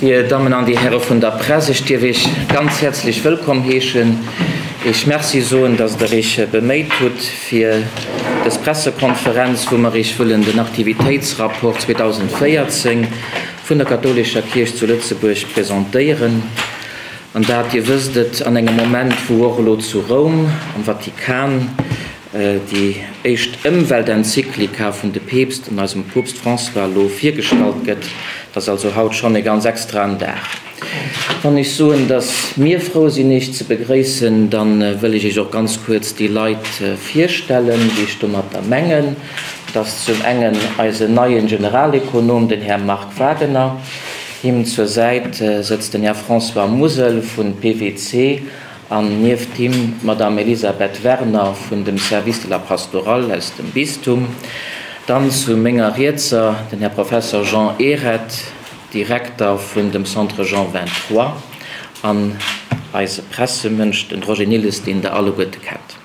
Dir Dammen an Dir Häre vun der Press, ech dierf Iech ganz häerzlech wëllkomm heeschen, Iech Merci soen, dass Der Iech beméit hutt fir dës Pressekonferenz, wou mer Iech wëllen den Aktivitéitsrapport 2014 vun der kathoulescher Kierch zu Lëtzebuerg presentéieren. An dat, Dir wësst et, an engem Moment, wou och elo zu Roum, am Vatikan, déi éischt Ëmweltenzyklika vun de Peepst, an eisem Poopst François, elo virgestallt gëtt. Et ass also haut schonn e ganz extraen Dag. Wann ech soen, datt mir frou sinn, Iech ze begréissen, da wëll ech Iech och ganz kuerz déi Leit virstellen, déi ech domatter mengen. Et ass zum engen eisen neien Generalekonom, den Här Marc Wagener. Him zur Säit sëtzt den Här François Musel vun PWC An nieft him d'Madame Elisabeth Werner vun dem Service de la Pastorale aus dem Bistum. Dann zu menger Rietser den Här Professor Jean Ehret, Direkter vun dem Centre Jean 23, an eise Pressemënsch, den Roger Nilles, deen Der alleguerte kennt.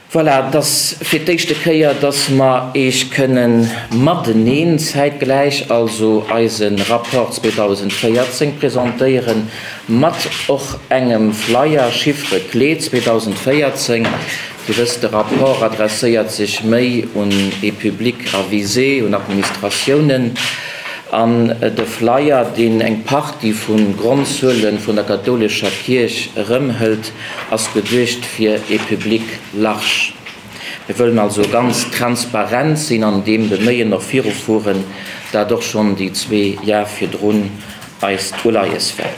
Voilà, et ass fir d'éischte Kéier, dass mer Eech kënnen mateneen zäitgläich also eise Rapport 2014 presentéieren, mat och engem Flyer, Chiffres clés 2014. Dir wësst, de Rapport adresséiert sech méi un ee Public avisé, un Administratiounen. An de Flyer, deen eng Partie vu Grondzuele vun der kathoulescher Kierch erëmhëlt, ass geduecht fir ee Public large. Mir wëllen also ganz transparent sinn an deem Beméien och virufueren, dat och schonn déi zwee Jar virdrun eist Uleies war.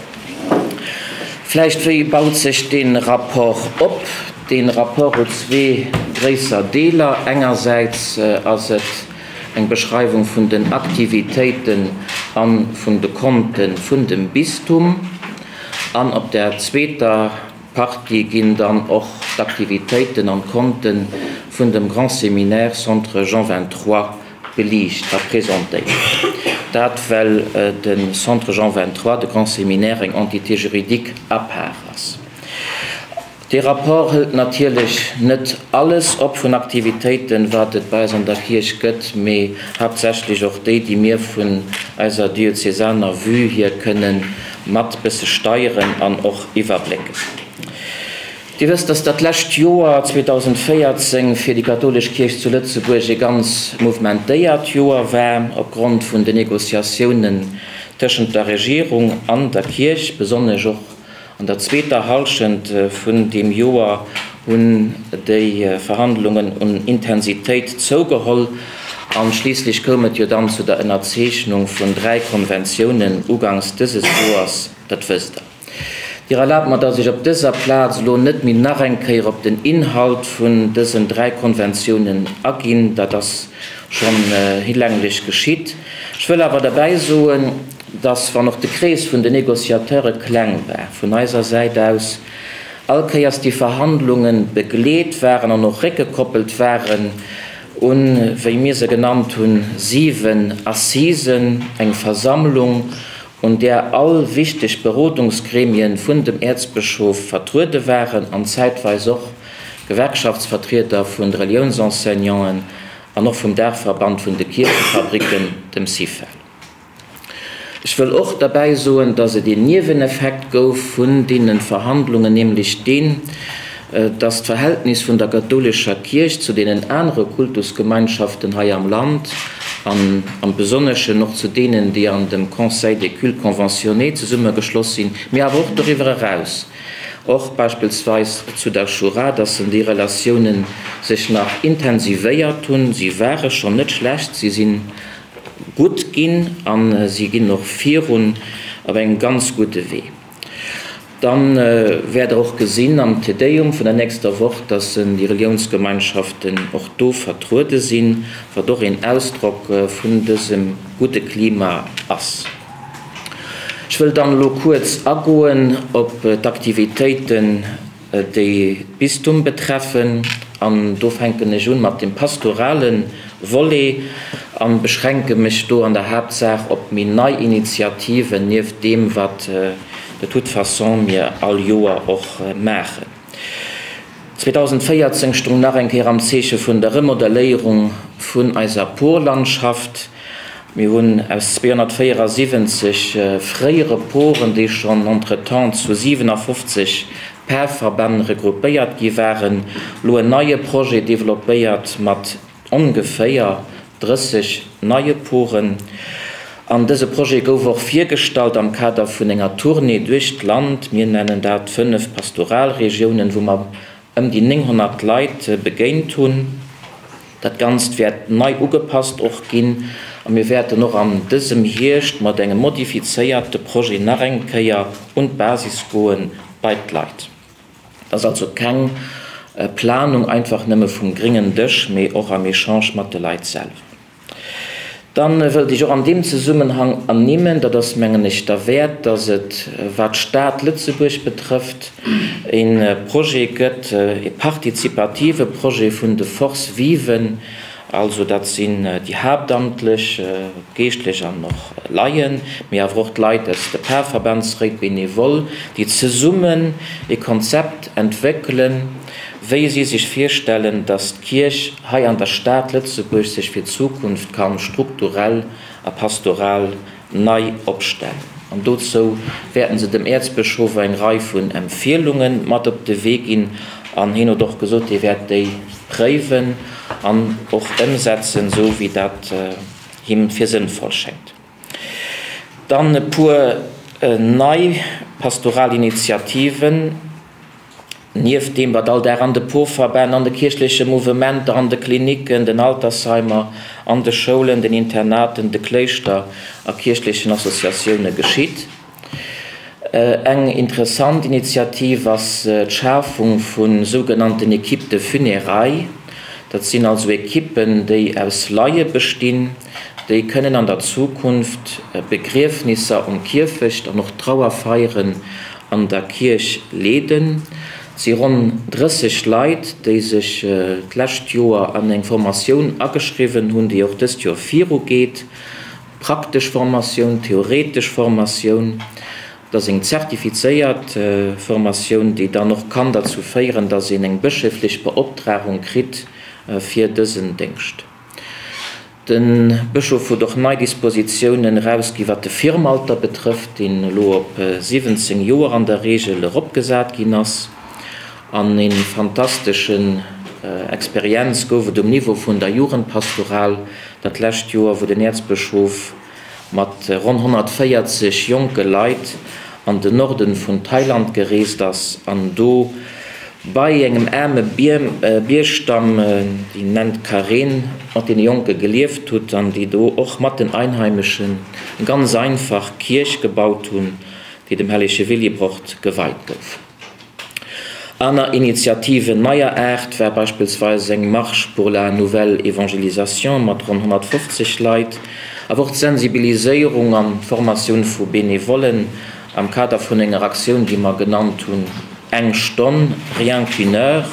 Vläicht, wéi baut sech dee Rapport op? Dee Rapport huet zwee gréisser Deeler. Engersäits ass et eng Beschreiwung vun den Aktivitéiten a vun de Konte vun dem Bistum. An op der zweeter Partie ginn dann och d'Aktivitéiten an d'Konte vun dem Grand Séminaire Centre Jean 23 beliicht a presentéiert. Dat well de Centre Jean 23, de Grand Séminaire, eng Entité juridique à part ass. Dee Rapport hëlt natierlech net alles op vun Aktivitéiten, wat et bei eis an der Kierch gëtt, mee haaptsächlech och déi, déi mir vun eiser diözesaner Vue hier kënne mat bësse steieren an och iwwerblécken. Dir wësst, dass dat lescht Joer 2014 fir déi kathoulesch Kierch zu Lëtzebuerg e ganz mouvementéiert Joer war, opgrond vun den Négociatiounen tëschent der Regierung an der Kierch, besonnesch och An der zweeter Hallschent vun deem Joer hunn déi Verhandlungen un Intensitéit zougeholl an schliisslech koum et jo dann zu der Ënnerzeechnung vun 3 Konventiounen ugangs dëses Joers, dat wësst Der. Dir erlaabt mer, dass ech op dëser Plaz elo net méi nach eng Kéier op den Inhalt vun dësen 3 Konventiounen aginn, dat ass schonn hilänglech geschitt. Ech wëll awer derbäi soen, dass, wann och de Krees vun den Négociateure kleng war, vun eiser Säit aus all Kéiers déi Verhandlunge begleet waren an och réckgekoppelt waren un, wéi mir se genannt hunn, 7 Assisen, eng Versammlung, un där all wichteg Berodungsgremien vun dem Äerzbëschof vertruede waren an zäitweis och Gewerkschaftsvertrieder vun de Reliounsenseignanten an och vum Daachverband vun de Kierchefabricken, dem Syfel. Ech wëll och derbäi soen, dass et een Nieweneffekt gouf vun deene Verhandlungen, nämlech deen, dass d'Verhältnis vun der kathoulescher Kierch zu deenen anere Kultusgemeinschaften hei am Land an am Besonneschen och zu deenen, déi an dem Conseil des cultes conventionnés zesummegeschloss sinn, mee awer och doriwwer eraus, och beispillsweis zu der Schura, dass en déi Relatiounen sech nach intensivéiert hunn. Si ware schonn net schlecht, si sinn gutt ginn a si ginn och virun op engem ganz gudde Wee. Da wäert Der och gesinn am Te Deum vun der nächster Woch, dass déi Reliounsgemeinschaften och do vertruede sinn, wat och een Ausdrock vun dësem gudde Klima ass. Ech wëll dann elo kuerz agoen op d'Aktivitéiten, déi d'Bistum betreffen, an do fänken ech un mat dem pastorale Volet an beschränke mech do an der Haaptsaach op méi nei Initiativen, nieft deem wat de toute façon mir all Joer och maachen. 2014 stung nach eng Kéier am Zeeche vun der Remodelléierung vun eiser Porlandschaft. Mir hunn aus 274 fréiere Poren, déi schonn entretemps zu 57 Parverbänn regroupéiert gi waren, elo en neie Projet developpéiert mat ongeféier 30 neie Poren. An dëse Projet gouf och virgestallt am Kader vun enger Tournée duerch d'Land, mir nennen dat 5 Pastoralregiounen, wou mer ëm déi 900 Leit begéint hunn. Dat Ganzt wäert nei ugepasst och ginn a mir wäerten och an dësem Hierscht mat engem modifizéierte Projet nach eng Kéier un d'Basis goen, bei d'Leit. Et ass also keng Planung einfach nëmme vum gréngen Dësch, mee och am Echange mat de Leit selwer. Dann wëllt ech och an deem Zesummenhang ernimmen, dat ass mengen ech derwäert, dass et, wat d'Stad Lëtzebuerg betrëfft, e Projet gëtt, e partizipative Projet vun de Forces vives, also dat sinn déi Haaptamtlech, Geeschtlech an och Laien, mee awer och d'Leit aus de Parverbändsréit, Bénévol, déi zesummen e Konzept entwéckelen, wéi si sech virstellen, datt d'Kierch hei an der Stad Lëtzebuerg sech fir d'Zukunft kann strukturell a pastoral nei opstellen. An dozou wäerten se dem Äerzbëschof eng Rei vun Empfielunge mat op de Wee ginn. An hien huet och gesot, hie wäert déi préiwen an och ëmsetzen, esou wéi dat him fir sënnvoll schéngt. Dann e puer nei pastoral Initiativen. Nieft deem, wat all Dag an de Porverbänn, an de kierchleche Mouvementer, an de Klinicken, den Altersheimer, an de Schoulen, den Internaten, de Kléischter a kierchlechen Associatioune geschitt. Eng interessant Initiativ ass d'Schafung vu sougenannten Équipes de funérailles. Dat sinn also Ekippen, déi aus Laie bestinn, déi kënnen an der Zukunft Begriefnisser um Kierfecht an och Trauerfeieren an der Kierch leeden. Et si ronn 30 Leit, déi sech d'lescht Joer an eng Formatioun ageschriwwen hunn, déi och dëst Joer virugeet. Praktesch Formatioun, theoretesch Formatioun, dat ass eng zertifizéiert Formatioun, déi dann och kann derzou féieren, datt een eng bëschéflech Beoptragung kritt fir dësen Déngscht. De Bëschof huet och nei Dispositiounen erausgi wat de Firmalter betrëfft, deen elo op 17 Joer an der Reegel eropgesat ginn ass. An ee fantasteschen Experienz gouf et um Niveau vun der Jugendpastoral dat lescht Joer, wou den Äerzbëschof mat ronn 140 jonke Leit an den Norden vun Thailand gereest ass an do bei engem aarme Biergstamm, déi nennt Karen, mat deene Jonke gelieft hutt an déi do och mat den Einheimeschen eng ganz einfach Kierch gebaut hunn, déi dem hellege Willibrord geweit gouf. Aner Initiativen neier Aart war beispillsweis eng Marche pour la nouvelle évangélisation mat ronn 150 Leit, awer och d'Sensibiliséierung an d'Formatioun vu Benevollen am Kader vun enger Aktioun, déi mer genannt hunn Eng Stonn, rien qu'une heure,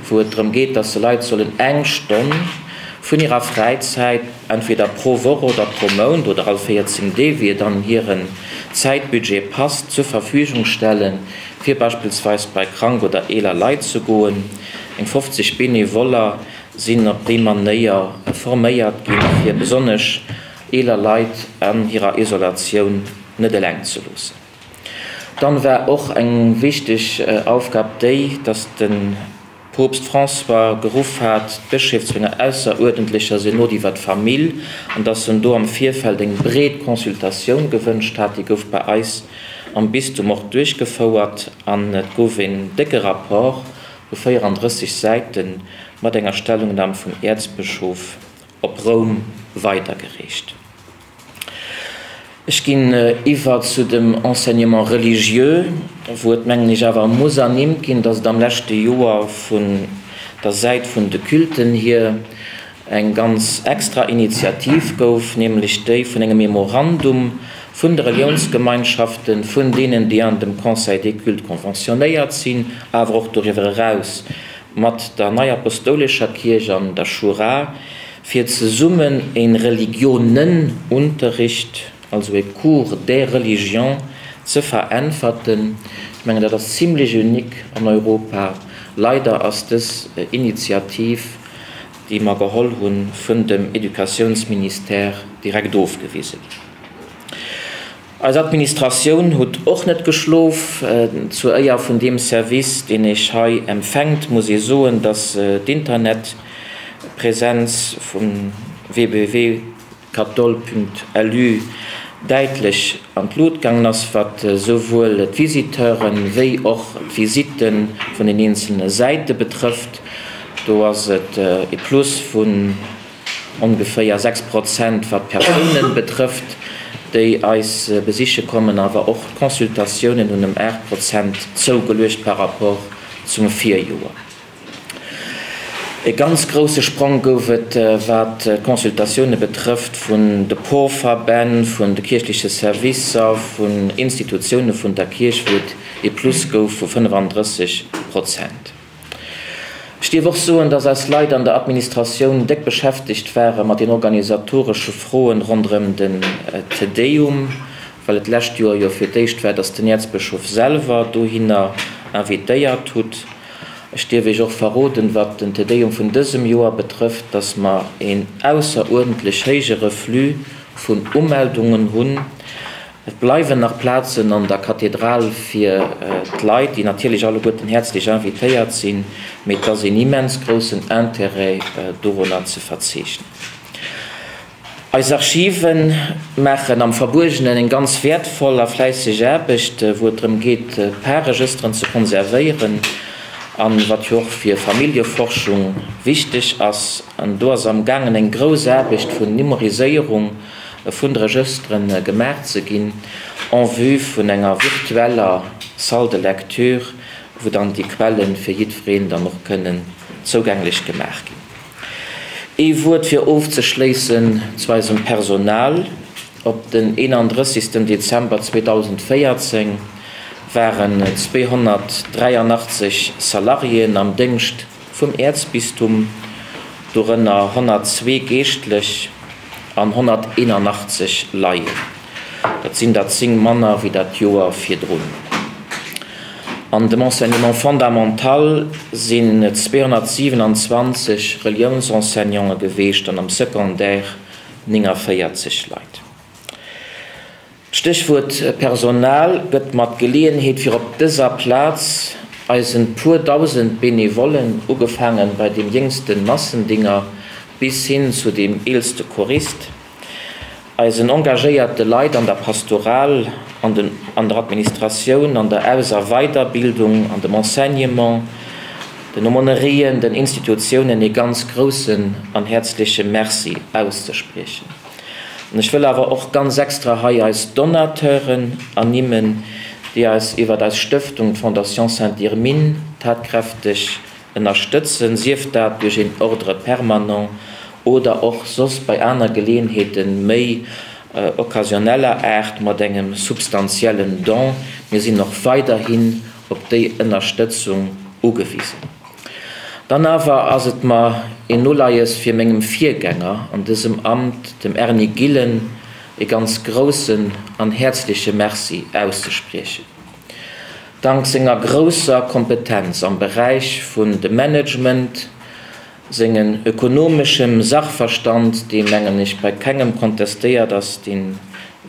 wou et drëm geet, dass de Leit sollen eng Stonn vun hirer Fräizäit, entweder pro Woch oder pro Mount oder all 14 Deeg, wéi et an hiren Zäitbudget passt, zur Verfügung stellen, fir beispillsweis bei krank oder eeler Leit ze goen. Eng 50 Benevoller sinn op déi Manéier forméiert ginn, fir besonnesch eeler Leit an hirer Isolatioun net eleng ze loossen. Dann war och eng wichteg Aufgab déi, dass de Poopst François geruff hat d'Bëscheef zu enger ausseruerdentlecher Synod iwwer d'Famill an dass en do am Virfeld eng breet Consultatioun gewënscht hat. Déi gouf bei eis am Bistum och duerchgefouert an et gouf een décke Rapport vu 34 Säite mat enger Stellungnam vum Äerzbëschof op Roum weidergereecht. Ech ginn iwwer zu dem Enseignement religieux, wou et, mengen ech, awer muss ernimmt ginn, dass et am leschte Joer vun der Säit vun de Culten hier eng ganz extra Initiativ gouf, nämlech déi vun engem Memorandum vun de Reliounsgemeinschaften, vun deenen, déi an dem Conseil des cultes conventionnéiert sinn, awer och doriwwer eraus mat der Neiapostoulescher Kierch an der Schura, fir zesummen e Religionenunterricht, also e Cours des religions, ze veräntwerten. Ech mengen, dat ass zimlech unique an Europa. Leider ass dës Initiativ, déi mer geholl hunn, vun dem Educatiounsministère. direkt ofgewise ginn. Eis Administratioun hutt och net geschlof. Zur Éier vun deem Service, deen Iech hei empfänkt, muss ee soen, dass d'Internetpräsenz vum www.katol.lu däitlech an d'Lut gaangen ass, wat souwuel d'Visiteuren wéi och d'Visitte vun den eenzelne Säite betrëfft. Do ass et e Plus vun Ongeféier 6 Prozent wat d'Persounen betrëfft, déi eis besiche kommen, awer och d'Consultatiounen hunn ëm 8 Prozent zougeluecht par rapport zum Virjoer. E ganz grousse Sprong gouf et, wat d'Consultatioune betrëfft, vun de Porverbänn, vun de kierchleche Servicer, vun Institutioune vun der Kierch, wou et e Plus gouf vu 35 Prozent. Ech dierf och soen, dass eis Leit an der Administratioun déck beschäftegt ware mat den organisatoresche Froen ronderëm den Te Deum, well et d'lescht Joer jo fir d'éischt war, dass den Äerzbëschof selwer dohinner invitéiert hutt. Ech dierf Iech och verroden, wat den Te Deum vun dësem Joer betrëfft, dass mer een ausseruerdentlech héije Reflux vun Umeldungen hunn. Et bleiwen nach Plazen an der Kathedral fir d'Leit, déi natierlech alleguerten häerzlech invitéiert sinn, mee et ass een immens groussen Intérêt dorunner ze verzeechnen. Eis Archive maachen am Verbuergenen eng ganz wäertvoll a fläisseg Aarbecht, wou et drëm geet, d'Parregësteren ze konservéieren an wat jo och fir Familljeforschung wichteg ass. An do ass am gaangen eng grouss Aarbecht vun Numeriséierung vun de Regësteren gemaach ze ginn en vue vun enger virtueller Salle de lecture, wou dann déi Quellen fir jiddwereen dann och kënnen zougänglech gemaach ginn. Ee Wuert fir ofzeschléissen zu eisem Personal, Op den 31. Dezember 2014 waren 283 Salariéen am Déngscht vum Äerzbistum, dorënner 102 Geeschtlech an 181 Laien. Dat sinn der 10 manner wéi dat Joer virdrun. An dem Enseignement fondamental sinn 227 Reliounsenseignanten geweecht an am Secondaire 49 Leit. D'Stéchwuert Personal gëtt mer d'Geleeënheet fir op dëser Plaz eisen puer dausend Benevollen, ugefaangen bei deem jéngste Massendinger bis hin zu deem eelste Chorist, eisen engagéierte Leit an der Pastoral, an den an der Administratioun, an der Aus a Weiderbildung, an dem Enseignement, den Aumônerien, den Institutiounen ee ganz groussen an häerzleche Merci auszespriechen. An ech wëll awer och ganz extra hei eis Donateuren ernimmen, déi eis iwwert eis Stëftung, d'Fondation Sainte-Irmine, tatkräfteg ënnerstëtzen, sief dat duerch een Ordre permanent oder och soss bei aner Geleeënheeten méi occasionneller Aart mat engem substantiellen Don. Mir sinn och weiderhin op déi Ënnerstëtzung ugewisen. Dann awer ass et mer een Uleies fir mengem Virgänger an dësem Amt, dem Erny Gillen, e ganz groussen an häerzleche Merci auszespriechen. Dank senger grousser Kompetenz am Beräich vun dem Management, sengen ökonomeschem Sachverstand, dee mengen ech bei kengem kontestéiert ass, dee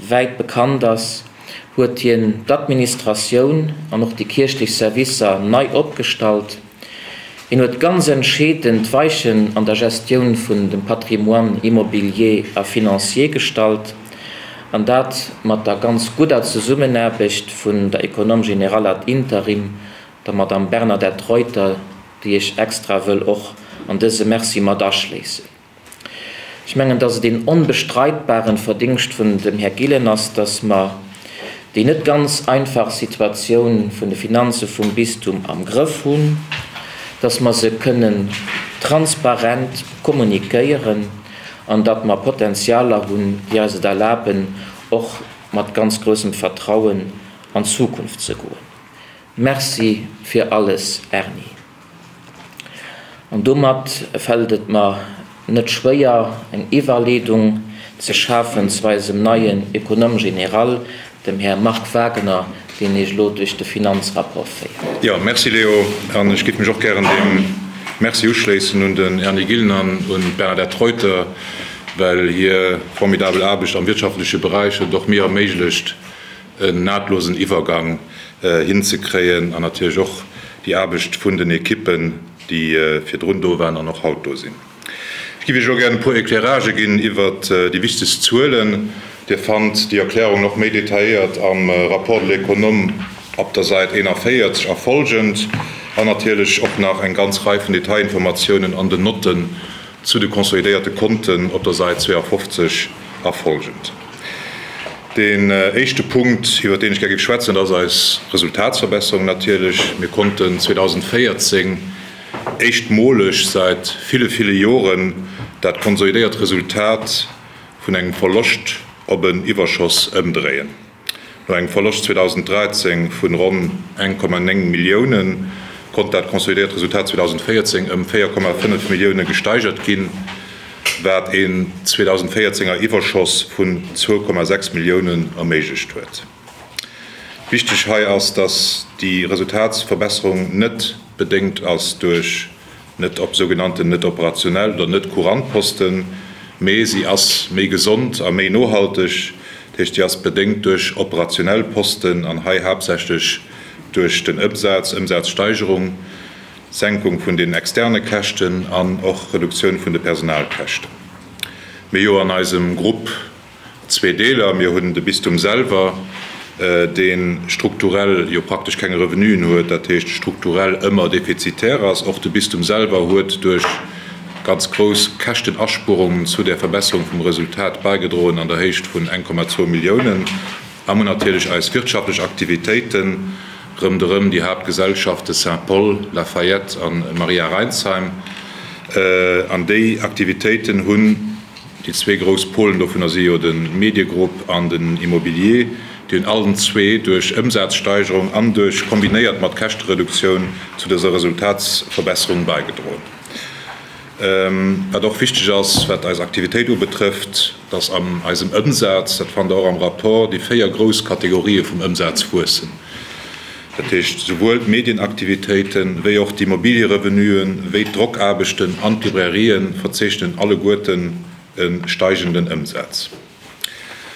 wäit bekannt ass, huet hien d'Administratioun an och déi kierchlech Servicer nei opgestallt. Hien huet ganz entscheedend d'Weichen an der Gestioun vun dem Patrimoine immobilier a financier gestallt, an dat mat der ganz gudder Zesummenaarbecht vun der Économe générale ad interim, der Madame Bernadette Reuter, déi ech extra wëll och an dëse Merci mat aschléissen. Ech mengen, dass et een onbestreitbaren Verdingscht vun dem Här Gillen ass, dass mer déi net ganz einfach Situatioun vun de Finanze vum Bistum am Grëff hunn, dass mer se kënnen transparent kommunikéieren an datt mer Potenzialer hunn, déi eis et erlaben, och mat ganz groussem Vertrauen an d'Zukunft ze goen. Merci fir alles, Erny. An domat fält et mer net schwéier, eng Iwwerleedung ze schafen zu eisem neien Économe général, dem Här Marc Wagener, deen Iech elo duerch de Finanzrapport féiert. Jo, merci Léo. An ech géif mech och gären deem Merci uschléissen un den Erny Gillen an un d'Bernadette Reuter. well hir formidabel Aarbecht am wirtschaftleche Beräich huet et och mir erméiglecht, en nahtlosen Iwwergang hinzekréien an natierlech och déi Aarbecht vun den Ekippen, déi virdrun do waren an och haut do sinn. Ech géif Iech elo gären e puer Éclairagë ginn iwwert déi wichtegst Zuelen. Dir fannt déi Erklärungen och méi detailléiert am Rapport de l'économe op der Säit 41 a folgend an natierlech och nach eng ganz Rei vun Detailinformatiounen an den Notten zu de consolidéierte Konten op der Säit 52 a folgend. Deen éischte Punkt, iwwert deen ech gär géif schwätzen, dat ass eis Resultatsverbesserung natierlech. Mir konnten 2014 éischtmoleg säit ville, ville Joren dat konsolidéiert Resultat vun engem Verloscht op en Iwwerschoss ëmdréien. No engem Verloscht 2013 vun ronn 1,9 Millioune konnt dat konsolidéiert Resultat 2014 ëm 4,5 Millioune gesteigert ginn, wat een 2014 er Iwwerschoss vun 2,6 Milliounen erméiglecht huet. Wichteg hei ass, dass déi Resultatsverbesserung net bedéngt ass duerch net op sougenannten net operationell oder net courant Posten, mee si ass méi gesond a méi nohalteg, dat heescht, si ass bedéngt duerch operationell Posten an hei haaptsächlech duerch den Ëmsaz, Ëmsazsteigerung, Senkung vun den externe Käschten an och Reduktioun vun de Personalkäschten. Mir jo an eisem Grupp zwee Deeler. Mir hunn de Bistum selwer, dee strukturell jo praktesch keng Revenuen huet, dat heescht strukturell ëmmer defizitär ass. Och de Bistum selwer huet duerch ganz grouss Käschtenaspuerungen zu där Verbesserung vum Resultat bäigedroen an der Héicht vun 1,2 Milliounen. A mir hunn natierlech eis wirtschaftlech Aktivitéiten, ronderëm déi Haaptgesellschafte Saint-Paul, Lafayette a Maria Rheinsheim. An déi Aktivitéiten hunn Déi zwee grouss Polen dovunner si jo de Mediegrupp an den Immobilier. Déi hunn allen zwee duerch Ëmsazsteigerung an duerch kombinéiert mat Käschtereduktioun zu dëser Resultatsverbesserung baigedroen. Wat och wichteg ass, wat eis Aktivitéit ubetrëfft, dass an eisem Ëmsaz, dat fannt Der och am Rapport, déi 4 grouss Kategorië vum Ëmsaz wuessen. Dat heescht, souwuel d'Medienaktivitéiten, wéi och d'Immobilierevenuen, wéi d'Drockaarbechten an d'Librairien verzeechnen alleguerten e steigenden Ëmsaz.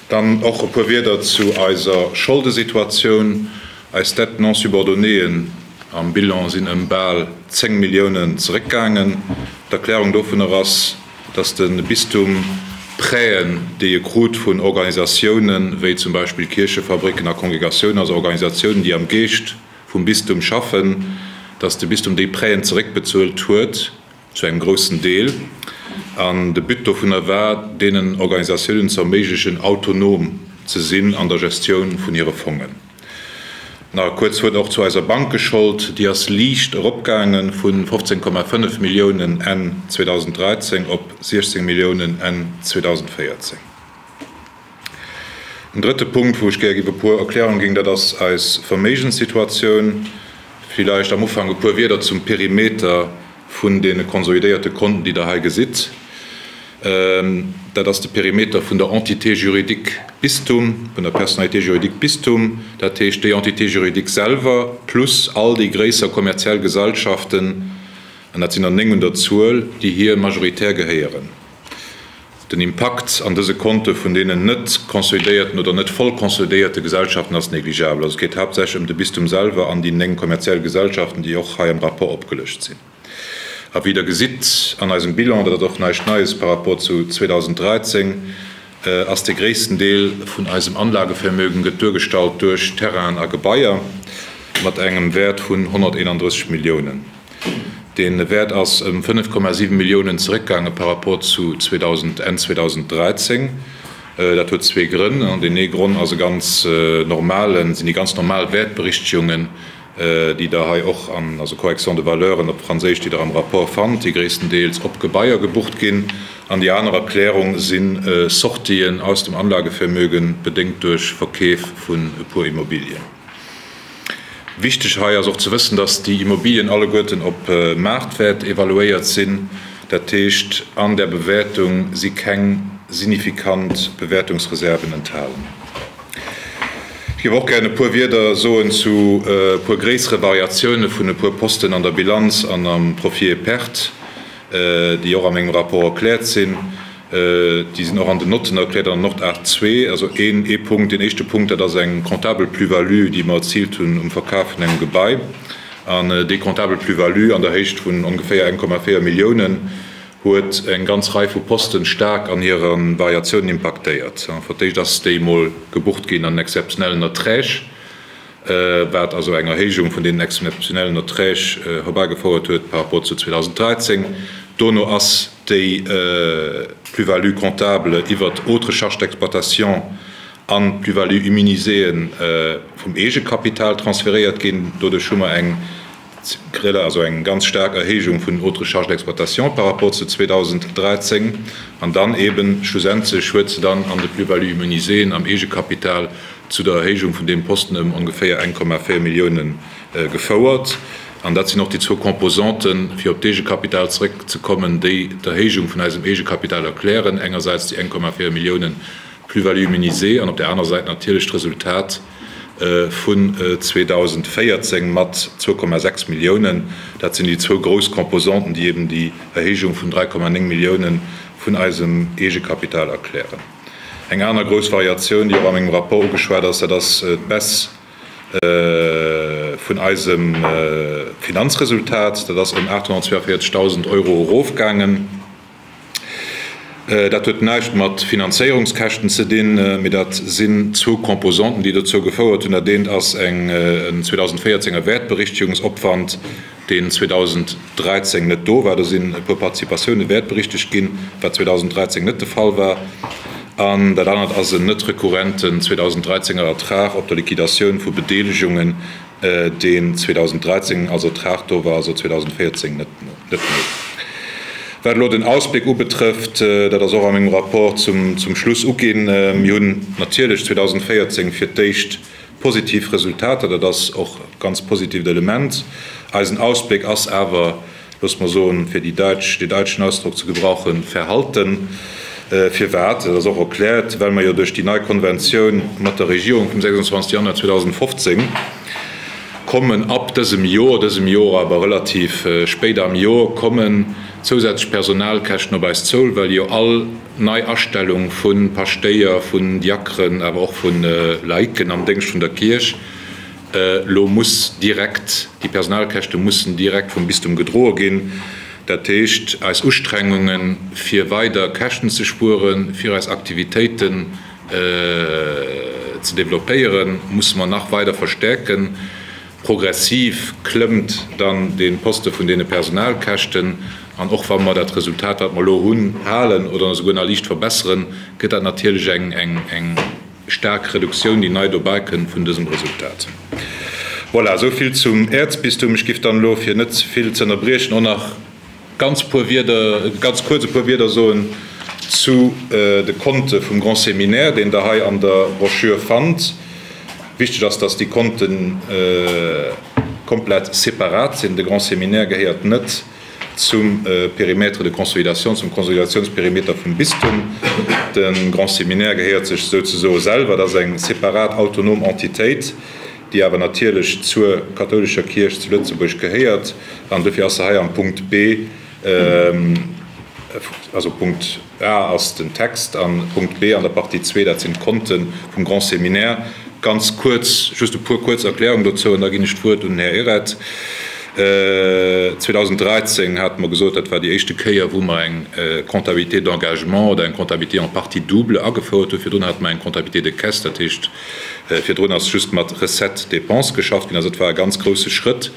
Dann och e puer Wierder zu eiser Scholdesituatioun. Eis Dettes non subordonnéeën am Bilan sinn ëm bal 10 Milliounen zeréckgaangen. D'Erklärung dovunner ass, dass de Bistum Prêten, déi e krut vun Organisatiounen, wéi zum Beispill Kierchefabricken a Kongregatiounen, also Organisatiounen, déi am Geescht vum Bistum schaffen, dass de Bistum déi Prêten zeréckbezuelt huet, zu engem groussen Deel. An de But dovunner war, deenen Organisatiounen ze erméiglechen, autonom ze sinn an der Gestioun vun hire Fongen. Nach e kuerzt Wuert och zu eiser Bankeschold, Déi ass liicht eropgaange vu 15,5 Milliounen Enn 2013 op 16 Milliounen Enn 2014. En drëtte Punkt, wou ech gär géif e puer Erklärunge ginn, dat ass eis Verméigenssituatioun. Villäicht am Ufank e puer Wierder zum Perimeter vun deene konsolidéierte Konten, déi Der hei gesitt. Dat ass de Perimeter vun der Entité juridique Bistum, vun der Personnalité juridique Bistum, dat heescht déi Entité juridique selwer plus all déi gréisser kommerziell Gesellschaften, an dat sinn der 9 un der Zuel, déi hir majoritär gehéieren. Den Impakt an dëse Konte vun deenen net consolidéierten oder net voll consolidéierte Gesellschaften ass négligeabel. Also et geet haaptsächlech ëm de Bistum selwer an déi 9 kommerziell Gesellschaften, déi och hei am Rapport opgelëscht sinn. A wéi Der gesitt an eisem Bilan, dat ass och näischt Neies par rapport zu 2013, ass de gréissten Deel vun eisem Anlagevermögen gëtt duergestallt duerch Terrainen a Gebaier mat engem Wäert vun 131 Milliounen. Dee Wäert ass ëm 5,7 Milliounen zeréckgaange par rapport zu 2000, Enn 2013. Dat huet zwee Grënn. Deen ee Gronn ass e ganz normalen, sinn déi ganz normal Wäertberichtigungen, déi Der hei och an, also Correction de valeuren op Franséisch, déi Der am Rapport fannt, déi gréisstendeels op Gebaier gebucht ginn. An déi aner Erklärung si Sortien aus dem Anlagevermögen, bedéngt duerch Verkeef vun e puer Immobilien. Wichteg hei ass och ze wëssen, dass déi Immobilien alleguerten op Maartwäert evaluéiert sinn. Dat heescht, an där Bewäertung si keng signifikant Bewäertungsreserven enthalen. Ech géif och gären e puer Wierder soen zu e puer gréissere Variatioune vun e puer Posten an der Bilanz an am Profit et Perte, déi och a mengem Rapport erkläert sinn. Déi sinn och an den Notten erkläert, an der Note 8.2. Also een, ee Punkt, deen éischte Punkt, dat ass eng comptable Plus-value, déi mer erziilt hunn um Verkaf vun engem Gebai. An déi comptable Plus-value an der Héicht vun ongeféier 1,4 Milliounen huet eng ganz Rei vu Posten staark an hire Variatiounen impaktéiert. Fir d'éischt ass déi emol gebucht ginn an exzeptionellen Erträg, wat also eng Erhéijung vun deenen exzeptionellen Erträg herbaigefouert huet par rapport zu 2013. Dono ass déi Plus-value comptable iwwert autres charges d'exploitation an d'Plus-value immuniséeën vum Eegekapital transferéiert ginn. Doduerch hu mer eng, also eng ganz staark Erhéijung vun den autres charges d'exploitation par rapport zu 2013. An dann eeben schlussendlech huet se dann an de Plus-values immuniséeën am Eegekapital zu der Erhéijung vun deem Posten ëm ongeféier 1,4 Milliounen gefouert. An dat sinn och déi zwou Composanten, fir op d'Eegekapital zeréckzekommen, déi d'Erhéijung vun eisem Eegekapital erklären, engersäits déi 1,4 Milliounen Plus-value immunisée an op där aner Säit natierlech d'Resultat vun 2014 mat 2,6 Milliounen. Dat sinn déi zwou grouss Composanten, déi eben déi Erhéijung vun 3,9 Milliounen vun eisem Eegekapital erklären. Eng aner grouss Variatioun, déi och a mengem Rapport ugeschwat ass, dat ass d'Baisse vun eisem Finanzresultat. Dat ass ëm 842.000 Euro erofgaangen. Dat huet näischt mat Finanzéierungskäschten ze dinn, mee dat sinn zwou Composanten, déi dozou gefouert hunn. Dat eent ass en 2014 er Wäertberichtigungsopwand, deen 2013 net do war. Do sinn e puer Participatioune wäertberichtegt ginn, wat 2013 net de Fall war. An dat anert ass en net rekurrenten 2013 er Ertrag op der Liquidatioun vu Bedeelegungen, deen 2013 als Ertrag do war, also 2014 net méi. Wat elo den Ausbléck ubetrëfft, dat ass och a mengem Rapport zum Schluss uginn, Mir hunn natierlech 2014 fir d'éischt positiv Resultater, dat ass och e ganz positiivt Element. Eisen Ausbléck ass awer, loosse mer soen, fir déi däitsch, dee daitschen Ausdrock ze gebrauchen, verhalten. Firwat? Dat ass och erkläert, well mer jo duerch déi nei Konventioun mat der Regierung vum 26 Januar 2015 kommen ab dësem Jor, dësem Jor awer relativ spéit am Jor, kommen zousätzlech Personalkäschten op eis zou, well jo all nei Astellung vu Paschtéier, vun Diakeren, awer och vu Laiken am Déngscht vun der Kierch Elo muss direkt, déi Personalkäschte mussen direkt vum Bistum gedroe ginn. Dat heescht, eis Ustrengungen, fir weider Käschten ze spueren, fir eis Aktivitéiten ze développéieren, musse mer nach weider verstärken. Progressiv klëmmt dann dee Poste vun deene Personalkäschten. An och wa mer dat Resultat, wat mer elo hunn, halen oder esouguer nach liicht verbesseren, gëtt dat natierlech eng. Staark Reduktioun, déi nei dobäi kënnt, vun dësem Resultat. Voilà, esou vill zum Äerzbistum. Ech giff dann elo, fir net ze vill ze ënnerbriechen, och nach ganz puer Wierder, ganz kuerz e puer Wierder soen zu de Konte vum Grand Séminaire, deen Der hei an der Broschür fannt. Wichteg ass, dass déi Konten komplett separat sinn. De Grand Séminaire gehéiert net zum Périmètre de consolidation, zum Konsolidatiounsperimeter vum Bistum. De Grand Séminaire gehéiert sech souzesoe selwer. Dat ass eng separat autonom Entitéit, déi awer natierlech zur kathoulescher Kierch zu Lëtzebuerg gehéiert. An dofir ass se hei am Punkt B, also Punkt A ass den Text an Punkt B an der Partie zwee, dat sinn d'Konte vum Grand Séminaire. Ganz kuerz, just e puer kuerz Erklärungen dozou an da ginn ech d'Wuert un den Här Ehret. 2013 hate mer gesot, dat war déi éischte Kéier, wou mer eng Comptabilité d'engagement oder eng Comptabilité en partie double agefouert hunn. Virdrun hate mer eng Comptabilité de caisse, dat heescht, virdrun ass just mat Recettes-dépenses geschafft ginn. Also et war e ganz grouse Schrëtt.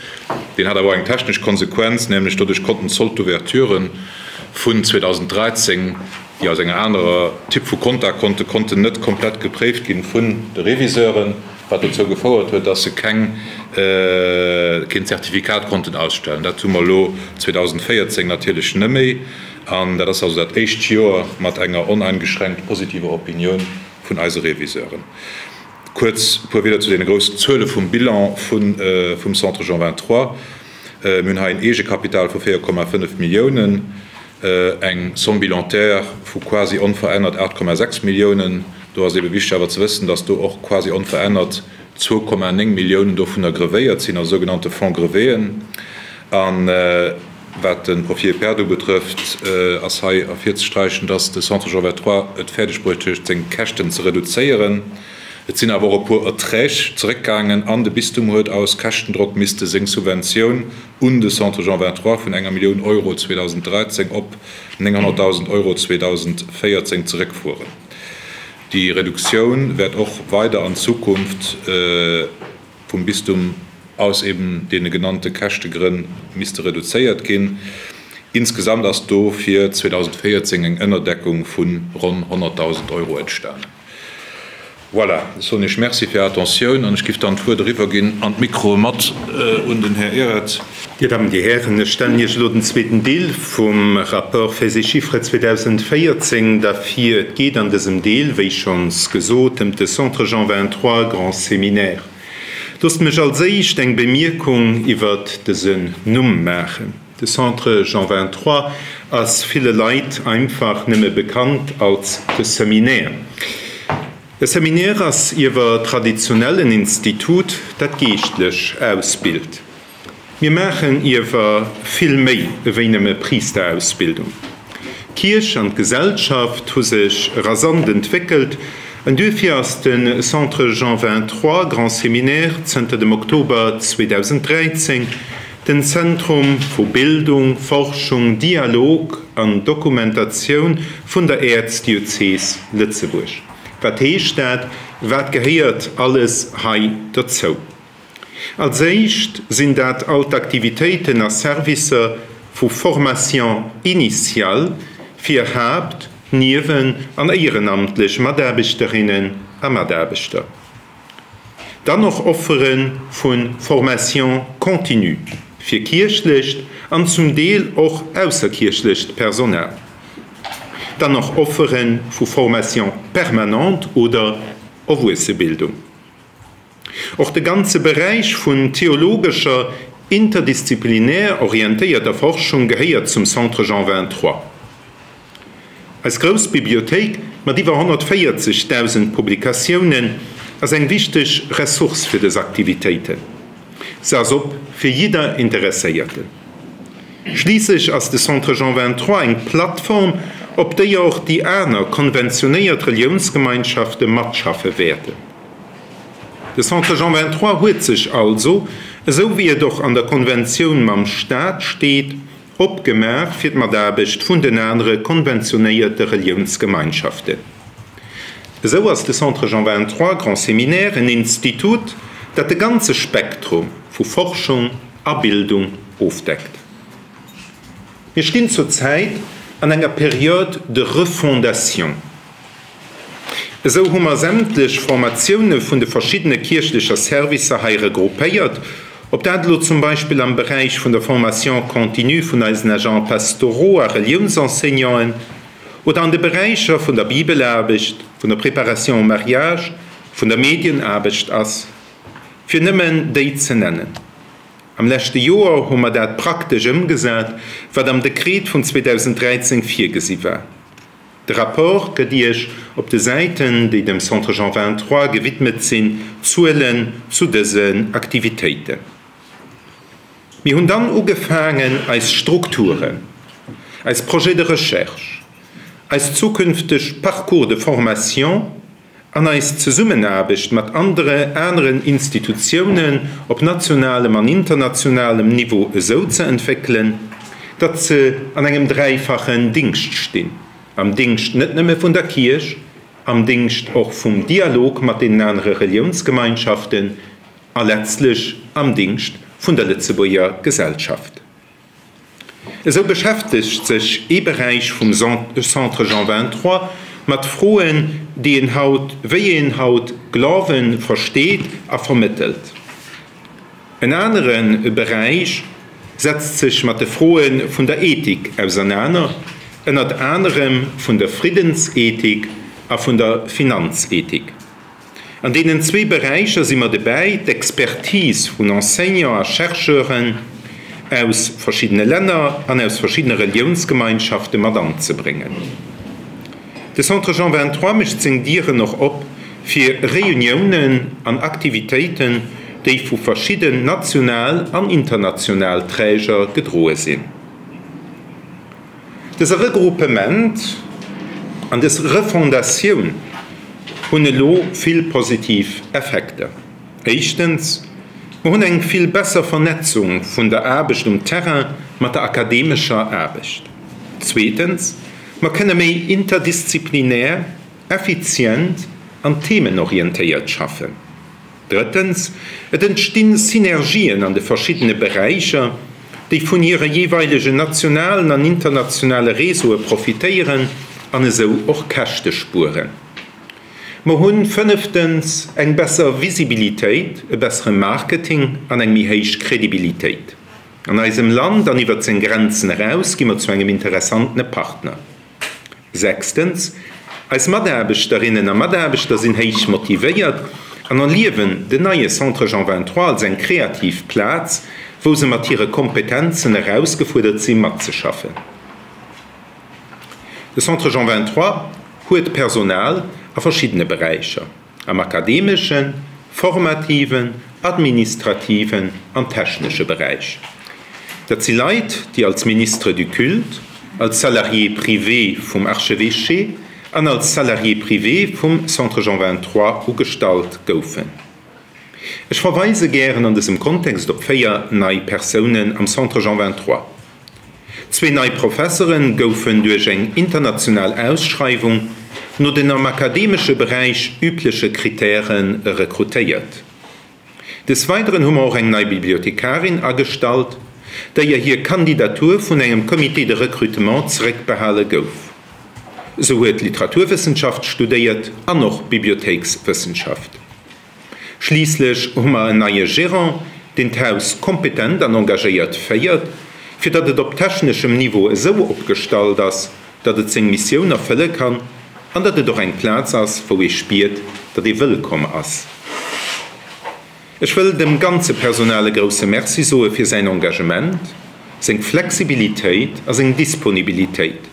Deen hat awer och eng technesch Konsequenz, nämlech doduerch konnten d'Soldes d'ouverturen vun 2013, déi aus enger anerer Typ vu Konta konnten, konnten net komplett gepréift ginn vun de Reviseuren, wat dozou gefouert huet, dass se keng, keen Zertifikat konnten ausstellen. Dat hu mer elo 2014 natierlech neméi, an dat ass also dat éischt Joer mat enger oneingeschränkt positiver Opinioun vun eise Reviseuren. Kuerz e puer Wieder zu deene groussen Zuele vum Bilan vum Centre Jean 23. Mir hunn hei en Eegekapital vu 4,5 Milliounen, eng Somme bilantaire vu quasi onverännert 8,6 Milliounen. Do ass eebe wichteg awer ze wëssen, dass do och quasi onverännert 2,9 Milliounen dovunner grevéiert sinn, also sougenannte Fonds grevéen. An. Wat de Profit et perte ubetrëfft, ass hei ervirzesträichen, dass de Centre Jean 23 et fäerdeg bruecht huet, seng Käschten ze reduzéieren. Et sinn awer och e puer Erträg zeréckgaangen an de Bistum huet aus Käschtendrock misste seng Subventioun un de Centre Jean 23 vun enger Millioun Euro 2013 op 900.000 Euro 2014 zeréckfueren. Déi Reduktioun wäert och weider an Zukunft vum Bistum aus eben deene genannte Käschtegrënn misste reduzéiert ginn. Insgesamt ass do fir 2014 eng Ënnerdeckung vu ronn 100.000 Euro entstanen. Voilà, ech soen Iech Merci fir Är Attentioun an ech giff dann d'Wuert eriwwerginn an d'Mikroe mat un den Här Ehret. Dir Dammen, Dir Hären, ech stellen Iech elo den zweeten Deel vum Rapport Faits et chiffres 2014 da vir. Et geet an dësem Deel, wéi schonns gesot, ëm de Centre Jean 23, Grand Séminaire. Loosst mech als éischt eng Bemierkung iwwert dësen Numm maachen. De Centre Jean 23 ass ville Leit einfach nëmme bekannt als de Seminaire. E Seminaire ass iewer traditionell en Institut, dat geeschtlech ausbilt. Mir maachen iewer vill méi ewéi nëmme Priesterausbildung. D'Kierch an d'Gesellschaft hu sech rasant entwéckelt an duerfir ass de Centre Jean 23, Grand Séminaire zënter dem Oktober 2013 Den Zentrum vu Bildung, Forschung, Dialog an Dokumentatioun vun der Äerzdiözees Lëtzebuerg. Wat heescht dat? Wat gehéiert alles hei dozou? Als éischt sinn dat all d'Aktivitéiten a Servicer vu Formation initiale fir Haapt-, Niewen an éierenamtlech Mataarbechterinnen a Mataarbechter. Dann och Offere vu Formation continue fir kierchlecht an zum Deel och ausserkierchlecht Personal. Dann och Offere vu Formation permanente oder Erwuessebildung. Och de ganze Beräich vun theologescher, interdisziplinär orientéierter Forschung gehéiert zum Centre Jean 23. Eis grouss Bibliothéik mat iwwer 140.000 Publikatiounen ass eng wichteg Ressource fir dës Aktivitéiten. Se ass op fir jidder Interesséierten. Schliisslech ass de Centre Jean 23 eng Plattform, op déier och déi aner konventionéiert Reliounsgemeinschafte matschaffe wäerten. De Centre Jean 23 huet sech also, esou wéi et och an der Konventioun mam Staat steet, Opgemaach fir d'Mataarbecht vun den anere konventionéierte Reliounsgemeinschaften. Esou ass de Centre Jean 23, Grand Séminaire en Institut, dat de ganze Spektrum vu Forschung a Bildung ofdeckt. Mir stinn zur Zäit an enger Période de refondation. Esou hu mer sämtlech Formatioune vun de verschiddene kierchlecher Servicer hei regroupéiert, ob dat elo zum Beispill am Beräich vun der Formation continue vun eisen Agents pastoraux a Reliounsenseignanten oder an de Beräicher vun der Bibelaarbecht, vun der Préparation au mariage, vun der Medienaarbecht ass, fir nëmmen déi ze nennen. Am leschte Joer hu mer dat praktesch ëmgesat, wat am Dekret vun 2013 virgesi war. De Rapport gëtt Iech op de Säiten, déi dem Centre Jean 23 gewidmet sinn, Zuelen zu dësen Aktivitéiten. Mir hunn dann ugefaangen, eis Strukturen, eis Projets de recherche, eis zukünfteg Parcours de formation an eis Zesummenaarbecht mat andere aneren Institutiounen op nationalem an internationalem Niveau esou ze entwéckelen, datt se an engem dräifachen Dingscht stinn, am Dingscht net nëmme vun der Kierch, am Dingscht och vum Dialog mat deenen anere Reliounsgemeinschaften a letztlech am Dingscht vun der Lëtzebuerger Gesellschaft. Esou beschäftegt sech ee Beräich vum Centre Jean 23 mat Froen, déi een haut, wéi een haut Glawe versteet a vermëttelt. En anere Beräich setzt sech mat de Froe vun der Ethik ausernaner, ënnert anerem vun der Friddensethik a vun der Finanzethik. An deenen zwee Beräicher si mer dobäi, d'Expertise vun Enseignants a Chercheuren aus verschiddene Länner an aus verschiddene Reliounsgemeinschafte mat anzebréngen. De Centre Jean 23 mécht seng Dieren och op fir Reuniounen an Aktivitéiten, déi vu verschidden national an international Träger gedroe sinn. Dëse Regroupement an dës Refondatioun hunn elo vill positiv Effekter. Éischtens, mer hunn eng vill besser Vernetzung vun der Aarbecht um Terrain mat der akademescher Aarbecht. Zweetens, mer kënne méi interdisziplinär, effizient an themenorientéiert schaffen. Drëttens, et entstinn Synergien an de verschiddene Beräicher, déi vun hire jeeweilegen nationalen an internationale Réseaue profitéieren an esou och Käschte spueren. Mer hunn, fënneftens, eng besser Visibilitéit, e bessere Marketing an eng méi héich Kredibilitéit. An eisem Land an iwwert seng Grenzen eraus gi mer zu engem interessantene Partner. Sechstens, eis Mataarbechterinnen a Mataarbechter sinn héich motivéiert an erliewen den neie Centre Jean 23 als eng kreativ Plaz, wou se mat hire Kompetenzen erausgefuerdert si matzeschaffen. De Centre Jean 23 huet Personal a verschiddene Beräicher. Am akademeschen, formativen, administrativen an technesche Beräich. Dat si Leit, déi als Ministre du culte, als Salarié privé vum Archevêché an als Salarié privé vum Centre Jean 23 ugestallt goufen. Ech verweise gären an dësem Kontext op 4 nei Persounen am Centre Jean 23. Zwee nei Professere goufen duerch eng international Ausschreiwung no den am akademesche Beräich übleche Kritäre rekrutéiert. Des Weideren hu mer och eng nei Bibliothekarin agestallt, déier hir Kandidatur vun engem Comité de recrutement zeréckbehale gouf. Se huet Literaturwëssenschaft studéiert an och Bibliothéikswëssenschaft. Schliisslech hu mer en neie Gérant, deen d'Haus kompetent an engagéiert féiert, fir datt et op techneschem Niveau esou opgestallt ass, datt et seng Missioun erfëlle kann an datt et och eng Plaz ass, wou ee spiert, datt ee wëllkomm ass. Ech wëll dem ganze Personal e grousse Merci soe fir säin Engagement, seng Flexibilitéit a seng Disponibilitéit.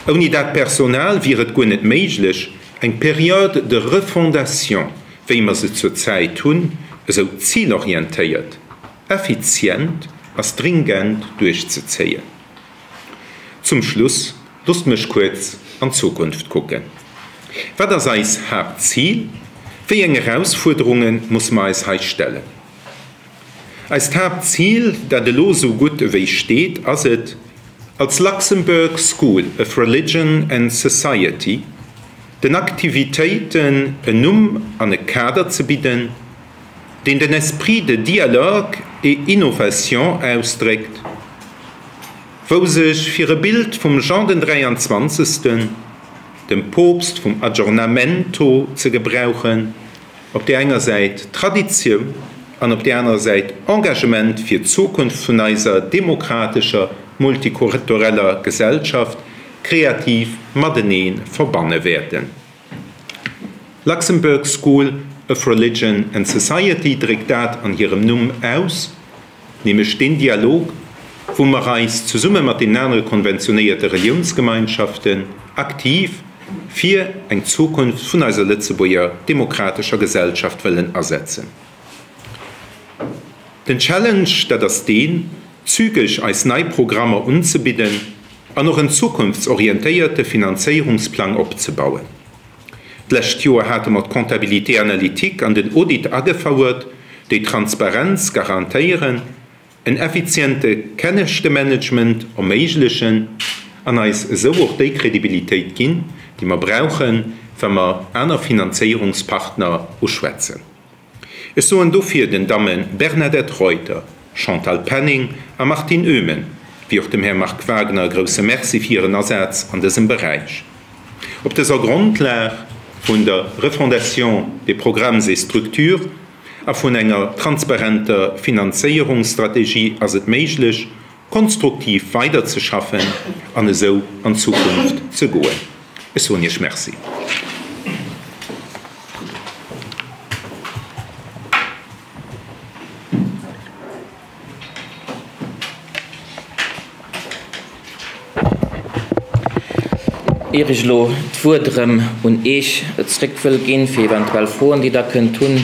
Ouni dat Personal wier et guer net méiglech, eng Période de refondation, wéi mer se zur Zäit hunn, esou zilorientéiert, effizient a stringent duerchzezéien. Zum Schluss loosst mech kuerz an d'Zukunft kucken. Wat ass eis Haaptzil? Wéi eng Erausfuerderunge musse mer eis hei stellen? Eist Haaptzil, dat elo esou gutt ewéi steet, ass et, als Luxembourg School of Religion and Society den Aktivitéiten en Numm an e Kader ze bidden, deen den Esprit de dialogue et innovation ausdréckt, wou sech fir e Bild vum Jean den Dräianzwanzegsten, dem Poopst vum Aggiornamento, ze gebrauchen, Op där enger Säit Traditioun an op där anerer Säit Engagement fir d'Zukunft vun eiser demokratescher, multikultureller Gesellschaft kreativ matenee verbanne wäerten. Luxembourg School of Religion and Society dréckt dat an hirem Numm aus, nämlech deen Dialog, wou mer eis zesumme mat deenen anere konventionéierte Reliounsgemeinschaften aktiv fir eng Zukunft vun eiser Lëtzebuerger demokratescher Gesellschaft wëllen asetzen. Den Challenge, dat ass deen, zügeg eis nei Programmer unzebidden an och en zukunftsorientéierte Finanzéierungsplang opzebauen. D'lescht Joer hate mer d'Comptabilité analytique an den Audit agefouert, déi Transparenz garantéieren, en effiziente Käschtemanagement erméiglechen an eis esou och déi Kredibilitéit ginn, déi mer brauchen, wa mer aner Finanzéierungspartner uschwätzen. Ech soen dofir den Damme Bernadette Reuter, Chantal Penning a Martine Oehmen, wéi och dem Här Marc Wagner e grousse Merci fir hiren Asaz an dësem Beräich. Op dëser Grondlag vun der Refondation des programmes et structures a vun enger transparenter Finanzéierungsstrategie ass et méiglech, konstruktiv weiderzeschaffen an esou an d'Zukunft ze goen. Ech soen Iech Merci. Ier ech elo d'Wuert erëm un Iech zréck wëll ginn, fir eventuell Froen, déi Der kënnt hunn,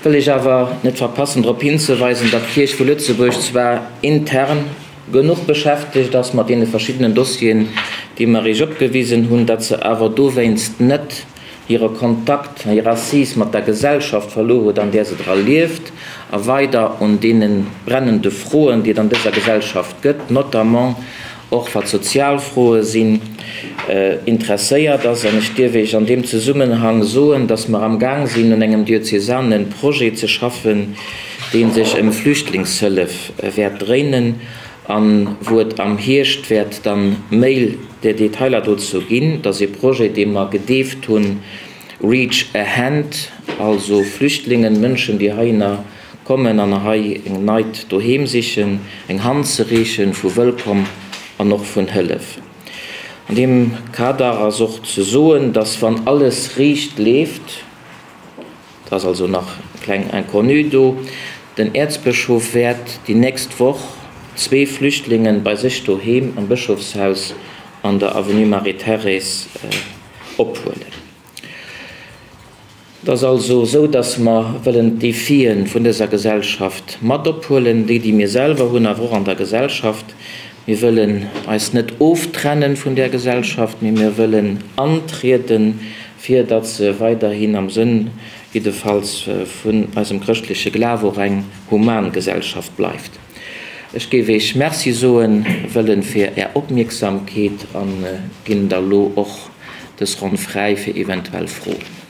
wëll ech awer net verpassen, drop hinzeweisen, datt d'Kierch vu Lëtzebuerg zwar intern genuch beschäftegt ass mat deene verschiddenen Dossieren. déi mer Iech opgewisen hunn, datt se awer dowéinst net hire Kontakt, hir Assise mat der Gesellschaft verluer huet, an där se dra lieft, a weider un deene brennende Froen, déi et an dëser Gesellschaft gëtt, notamment och wat sozial Froe sinn, interesséiert ass. An ech dierf Iech an deem Zesummenhang soen, dass mer amgaang sinn, un engem diözesane Projet ze schaffen, dee sech ëm Flüchtlingshëllef wäert dréinen a wou et am Hierscht wäert dann méi Detailer dozou ginn. Dat ass ee Projet, dee mer gedeeft hunn Reach a Hand, also Flüchtlingen, Mënschen, déi heihinner kommen an hei eng neit Doheem sichen, eng Hand ze reechen vu Wëllkomm an och vun Hëllef. An deem Kader ass och ze soen, dass wann alles riicht leeft, et ass also nach eng kleng Inconnue do, den Äerzbëschof wäert déi nächst Woch zwee Flüchtlingen bei sech doheem am Bëschofshaus an der Avenue Marie-Thérèse ophuelen. Et ass also esou, dass mer wëllen d'Defie vun dëser Gesellschaft mat ophuelen, déi, déi mir selwer hunn, awer och an der Gesellschaft. Mir wëllen eis net oftrennen vun där Gesellschaft, mee mir wëllen antrieden, fir datt se weiderhin am Sënn jiddefalls vun eisem chrëschtleche Glaf och eng human Gesellschaft bleift. Ech géif Iech Merci soen wëllen fir Är Opmierksamkeet a ginn da lo och dës Ronn fräi fir eventuell Froen.